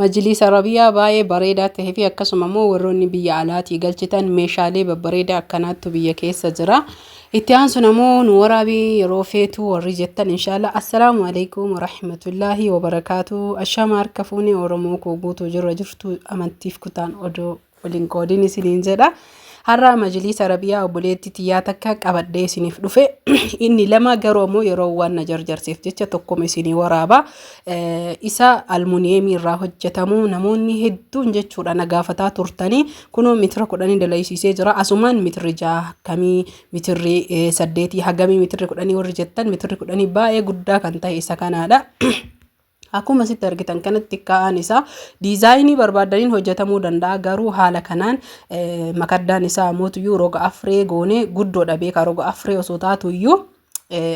Majliisa Arabiyaa baay'ee bareedaa tahee fi akkasuma immoo warroonni biyya alaatii galchitan meeshaalee babbareedaa akkanaattu biyya keessa jira. Itti aansuun ammoo nu waraabii yeroo feetu warri jettan inshaalla. Assalaamu alaikum warahmatullaahi wabarakaatu. Ashama harka fuunee Oromoo koo guutuu jirra jirtu amantiif kutaan odoo waliin qoodin isiniin jedha. Har'a majliisa Arabiyaa obboleettii tiyyaa takka qabadhee isiniif dhufe. Inni lama garuu ammoo yeroo waan na jarjarseef jecha tokkoma isinii waraaba. Isa almuuniyeemii irraa hojjetamu namoonni hedduun jechuudha na gaafataa turtanii kunoo mitira 10 dalaysiisee jira. Asumaan mitirri 6 akkamii, mitirri 8 hagamii, mitirri 10 warri jettan mitirri 10 baay'ee guddaa kan ta'e isa kanaadha. Akkuma asitti argitan kanatti kaa'aan isaa diizaayinii barbaadaniin hojjetamuu danda'a, garuu haala kanaan makaddaan isaa mootuyyuu roga afree goonee guddoodha beekaa. Roga afree osoo taatu iyyuu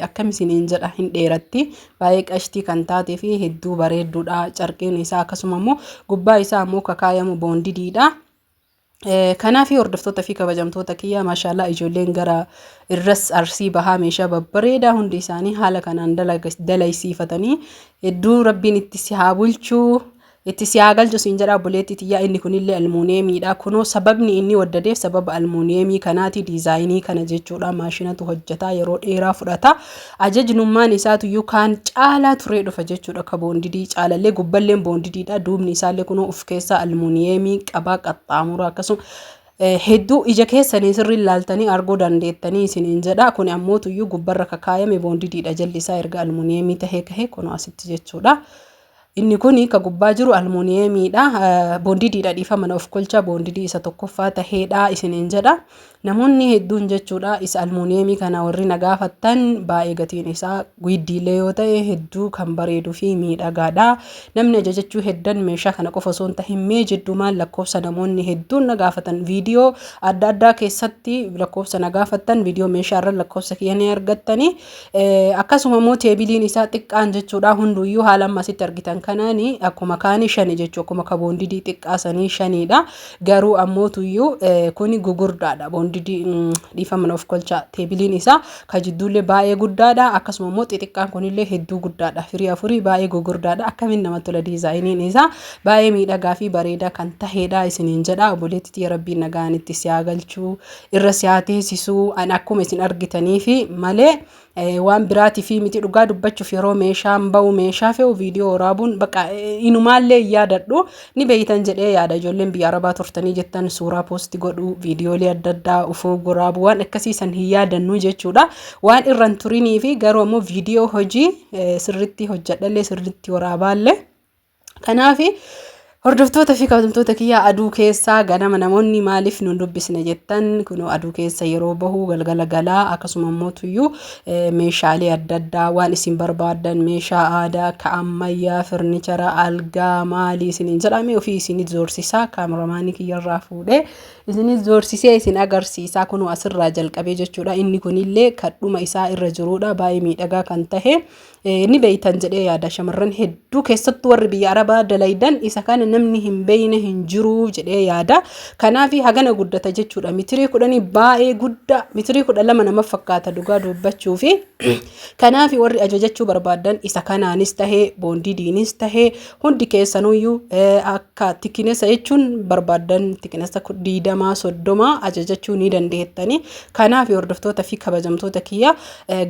akkam isiniin jedha, hin dheeratti, baay'ee qashtii kan taatee fi hedduu bareedduudha carqiin isaa. Akkasuma immoo gubbaa isaa immoo kakaayamu boondidiidha. Kanaaf hordoftoota fi kabajamtoota kiyya, maashaallah, ijoolleen gara irras Arsii Bahaa meeshaa babbareedaa hundi isaanii haala kanaan dalaysiifatanii hedduu rabbiin itti si haa bulchuu, itti si haa galchu siin jedha obboleettii tiyyaa. Inni kunillee almuuniyeemiidha. Kunoo sababni inni waddadeef sababa almuuniyeemii kanaati, diizaayinii kana jechuudha. Maashinatu hojjetaa, yeroo dheeraa fudhata. Ajajnummaan isaatuyyuu kaan caalaa turee dhufa jechuudha. Ka boondidii caalallee gubballeen boondidiidha. Duubni isaallee kunoo of keessaa almuuniyeemii qabaa, qaxxaamura. Akkasuma hedduu ija keessanii sirrii ilaaltanii arguu dandeettanii isiniin jedha. Kun ammoo tuyyuu gubbarra kakaayame boondidiidha. Jalli isaa erga almuuniyeemii tahee kahe kunoo asitti jechuudha. Inni kun ka gubbaa jiru almuuniyeemiidha. Boondidiidha, dhiifama na of kolcha, boondidii isa tokkoffaa taheedha isiniin jedha. Namoonni hedduun jechuudha isa almuuniyeemii kana warri na gaafattan baay'ee gatiin isaa guyiddiillee yoo ta'e hedduu kan bareeduu fi miidhagaadha. Namni ajajachuu heddan meeshaa kana qofa osoo hin tahin mee jiddumaan lakkoofsa namoonni hedduun na gaafatan viidiyoo adda addaa keessatti lakkoofsa na gaafattan, viidiyoo meeshaa irra lakkoofsa kiyya ni argattanii. Akkasuma immoo teebiliin isaa xiqqaan jechuudha hunduyyuu haala amma asitti argitan kanaan akkuma kaanii shani jechuu, akkuma ka boondidii xiqqaa sanii shaniidha. Garuu ammoo tuyyuu kuni gugurdaadha. Boondidii, dhiifama na of kolchaa, teebiliin isaa ka jidduullee baay'ee guddaadha. Akkasuma immoo xixiqqaan kunillee hedduu guddaadha. Firii afurii baay'ee gugurdaadha. Akkamiin namatti tola, diizaayiniin isaa baay'ee miidhagaa fi bareedaa kan taheedha isiniin jedha. Obboleettii tiyya, rabbiin nagaan itti si haa galchuu, irra si haa teessisuu. Ani akkuma isin argitaniifi malee waan biraatiif miti. Dhugaa dubbachuuf yeroo meeshaan ba'u, meeshaa fe'u, viidiyoo waraabuun bakka inumaallee hin yaadadhu. Ni beeytan jedhee yaada, ijoolleen biyya arabaa turtanii jettan suuraa poosti godhuu, viidiyoolee adda addaa ufuu waraabuu waan akkasii san hin yaadannu jechuudha. Waan irra hin turinii fi garuu ammoo viidiyoo hojii sirritti hojjedhallee sirritti waraabaallee. Kanaaf hordoftoota fi kabajamtoota kiyyaa, aduu keessaa ganama namoonni maaliif nun dubbisne jettan, kunoo aduu keessa yeroo bahu galgala galaa. Akkasuma immoo tuyyuu meeshaalee adda addaa waan isin barbaaddan, meeshaa aadaa ka ammayyaa, firnichara, algaa, maalii isiniin jedhame ofii isinit zoorsisaa, kaameramaanii kiyyarraa fuudhee isinit zoorsisee isin agarsiisaa. Kunoo asirraa jalqabee jechuudha. Inni kunillee kadhuma isaa irra jiruudha, baay'ee miidhagaa kan tahe. Ni beeytan jedhee yaada, shamarran hedduu keessattuu warri biyya arabaa dalaydan isa kana namni hin beeyne hin jiru jedhee yaada. Kanaaf hagana guddata jechuudha. Mitirii 10 baay'ee guddaa, mitirii 12 nama fakkaata dhugaa dubbachuu fi. Kanaaf warri ajajachuu barbaadan isa kanaanis tahee boondidiinis tahee hundi keessanuyyuu akka tikinesa jechuun barbaadan tikinesa 20, 30 ajajachuu ni dandeettani. Kanaaf hordoftoota fi kabajamtoota kiyya,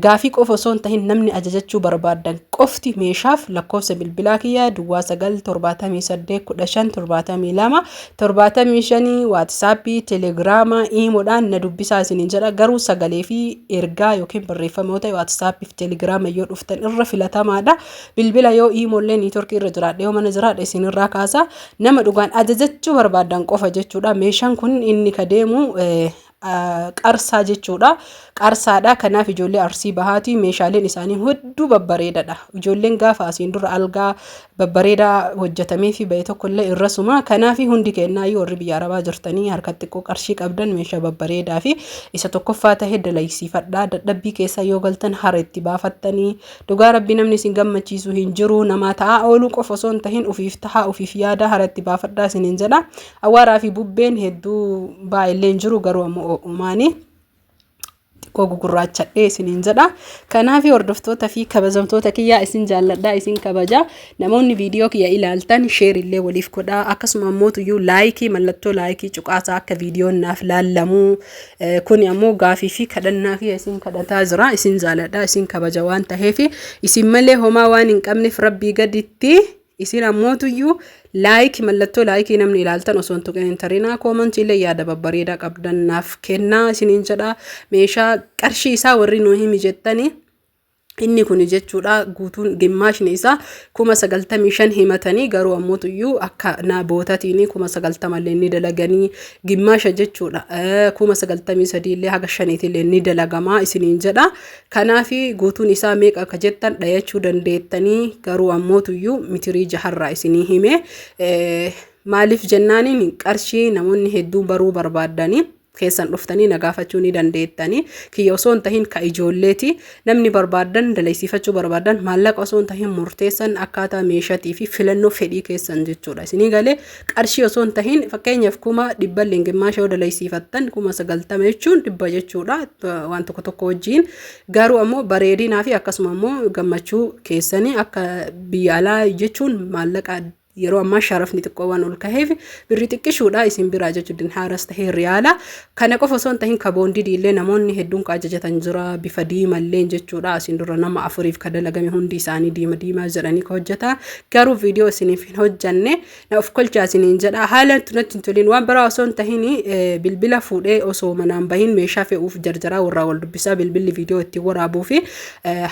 gaafii qofa osoo hin tahin namni ajajachuu barbaaddan qofti meeshaaf lakkoofsa bilbilaa kiyya 09 78 15 72 75 Waatisaappii, Telegiraama, Iimoodhaan na dubbisaa isiniin jedha. Garuu sagalee fi ergaa yookiin barreeffama yoo ta'e Waatisaappii fi Telegiraama yoo dhuftan irra filatamaadha. Bilbila yoo Iimoollee niitoorkii irra jiraadhe, yoo mana jiraadhe isinirraa kaasa. Nama dhugaan ajajachuu barbaaddan qofa jechuudha. Meeshaan kun inni ka deemu Qarsaa jechuudha. Qarsaadha. Kanaaf ijoollee Arsii Bahaati. Meeshaaleen isaanii hedduu babbareedadha. Ijoolleen gaafa asiin dura algaa babbareedaa hojjetamee fi ba'e tokkollee irrasuma. Kanaaf hundi kennaayyuu warri biyya Arabaa jirtanii harka xiqqoo qarshii qabdan meeshaa babbareedaa fi isa tokkoffaa ta'e dalaysiifadha. Dadhabbii keessa yoo galtan hara itti baafattanii dhugaa rabbi namni isin gammachiisu hin jiru. Namaa ta'aa ooluu qofa osoo hin tahin ofiif tahaa, ofiif yaada, hara itti baafadhaa isiniin jedha. Awwaaraa fi bubbeen hedduu baay'illee hin jiru, garuu ammoo ho'umaani. Xiqqoo gugurraachadhee isiniin jedha. Kanaaf hordoftoota fi kabajamtoota kiyyaa, isin jaalladha, isin kabaja. Namoonni viidiyoo kiyya ilaaltan share illee waliif godhaa. Akkasuma ammoo tuyyuu like, mallattoo like cuqaasaa akka viidiyoon naaf laallamuu. Kuni ammoo gaafii fi kadhannaa kiyya isin kadhataa jira. Isin jaalladha, isin kabaja waan taheef, isin malee homaa waan hin qabneef Rabbii gaditti isin ammootuyyuu like, mallattoo like namni ilaaltan osoo hin tuqin hin tarinaa. Comment illee yaada babbareedaa qabdan naaf kennaa isiniin jedha. Meeshaa qarshii isaa warri nu himi jettanii, inni kun jechuudha guutuun gimmaashni isaa 95,000 himatanii, garuu ammootuyyuu akka na bootatiin 90,000 illee ni dalaganii gimmaasha jechuudha. 93,000 illee haga shaniitillee ni dalagamaa isiniin jedha. Kanaafi guutuun isaa meeqa akka jettan dhayachuu dandeettanii, garuu ammootuyyuu mitirii jaharraa isinii hime. Maaliif jennaaniin qarshii namoonni hedduun baruu barbaaddanii keessan dhuftanii na gaafachuu ni dandeettanii. Kiyya osoo hin tahin ka ijoolleeti. Namni barbaadan dalaysiifachuu barbaadan maallaqa osoo hin tahin murteessan akkaataa meeshatii fi filannoo fedhii keessan jechuudha. Isinii galee? Qarshii osoo hin tahin, fakkeenyaaf 100,000 gimmaasha yoo dalaysiifattan, 90,000 jechuun 100 jechuudha waan tokko tokko wajjiin. Garuu ammoo bareedinaa fi akkasuma ammoo gammachuu keessanii akka biyya alaa jechuun maallaqa yeroo ammaa sharafni xiqqoo waan ol kaheef birri xiqqishuudha isin biraa jechuudha, dinhaaras tahee riyaala. Kana qofa osoo hin tahin ka boondidii illee namoonni hedduun ka ajajatan jira, bifa diimalleen jechuudha. Asin dura nama afuriif ka dalagame hundi isaanii diima diimaa jedhanii ka hojjeta, garuu viidiyoo isiniif hin hojjanne. Na of kolchaa isiniin jedha. Haala natti hin tolin waan biraa osoo hin tahin bilbila fuudhee osoo manaan bahin meeshaa fe'uuf jarjaraa warraa wal dubbisaa, bilbilli viidiyoo ittiin waraabuu fi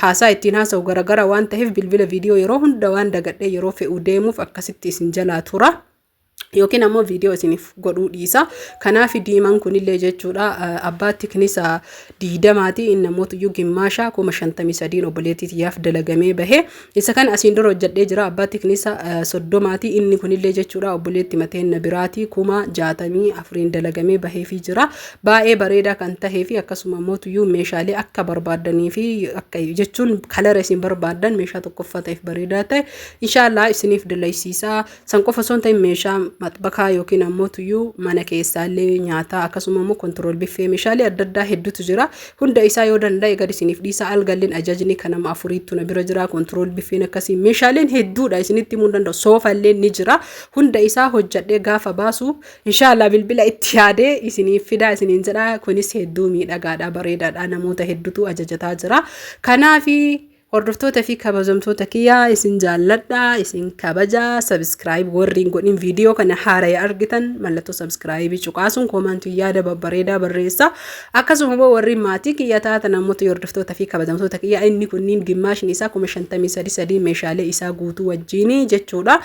haasaa ittiin haasa'u garagara waan ta'eef, bilbila viidiyoo yeroo hunda waan dagadhee yeroo fe'uu deemuuf akkasitti isin jalaa tura. Yookiin ammoo viidiyoo isiniif godhuu dhiisa. Kanaaf diimaan kunillee jechuudha abbaa thickness 20ti. Inni namoota iyyuu gimmaasha 53,000 obboleettii xiyyaaf dalagamee bahe. Isa kana asiin dura hojjedhee jira. Abbaa thickness 30ti. Inni kunillee jechuudha obboleetti mateen biraati 64,000 dalagamee baheefii jira. Baay'ee bareedaa kan tahee fi akkasuma mootuyyuu meeshaalee akka barbaaddanii fi akka jechuun color isin barbaaddan meeshaa tokkoffaa ta'eef bareedaa ta'e inshaallah isiniif dalaysiisaa. San qofa osoo hin ta'in meeshaa maxbakaa yookiin ammoo tuyyuu mana keessaallee nyaataa, akkasuma immoo control biffee, meeshaalee adda addaa hedduutu jira. Hunda isaa yoo danda'e gad isiniif dhiisa. Algalleen ajajni kan nama afuriittu na bira jira. Control biffeen akkasii meeshaaleen hedduudha, isinitti himuu hin danda'u. Soofallee ni jira. Hunda isaa hojjadhee gaafa baasu inshaallah bilbila itti yaadee isiniif fidaa isiniin jedha. Kunis hedduu miidhagaadha, bareedaadha, namoota hedduutu ajajataa jira. Kanaafi hordoftoota fi kabajamtoota kiyyaa, isin jaalladha, isin kabaja. Subscribe warri hin godhin, viidiyoo kana haaraya argitan mallattoo subscribe cuqaasuun comment yaada babbareedaa barreessa. Akkasuma immoo warri maatii kiyya taatan namoota hordoftoota fi kabajamtoota kiyyaa, inni kunniin gimmaashni isaa 53,300 meeshaalee isaa guutuu wajjiini jechuudha.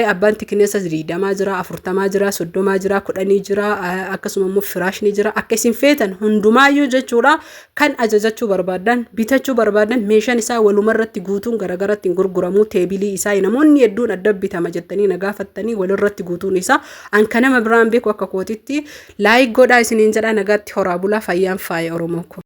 Abbaan thickness 20 jira, 40 jira, 30 jira, 10 jira, akkasuma immoo firaashni jira. Akka isin feetan hundumaayyuu jechuudha. Kan ajajachuu barbaadan, bitachuu barbaadan, meeshaan isaa walumarratti guutuun garagaratti hin gurguramu. Table isaa namoonni hedduun adda bitama jettanii na gaafattanii, walirratti guutuun isaa an kan nama biraan beeku akka kootitti like godhaa isiniin jedha. Nagaatti, horaa bulaa, fayyaan faaya Oromoo ko.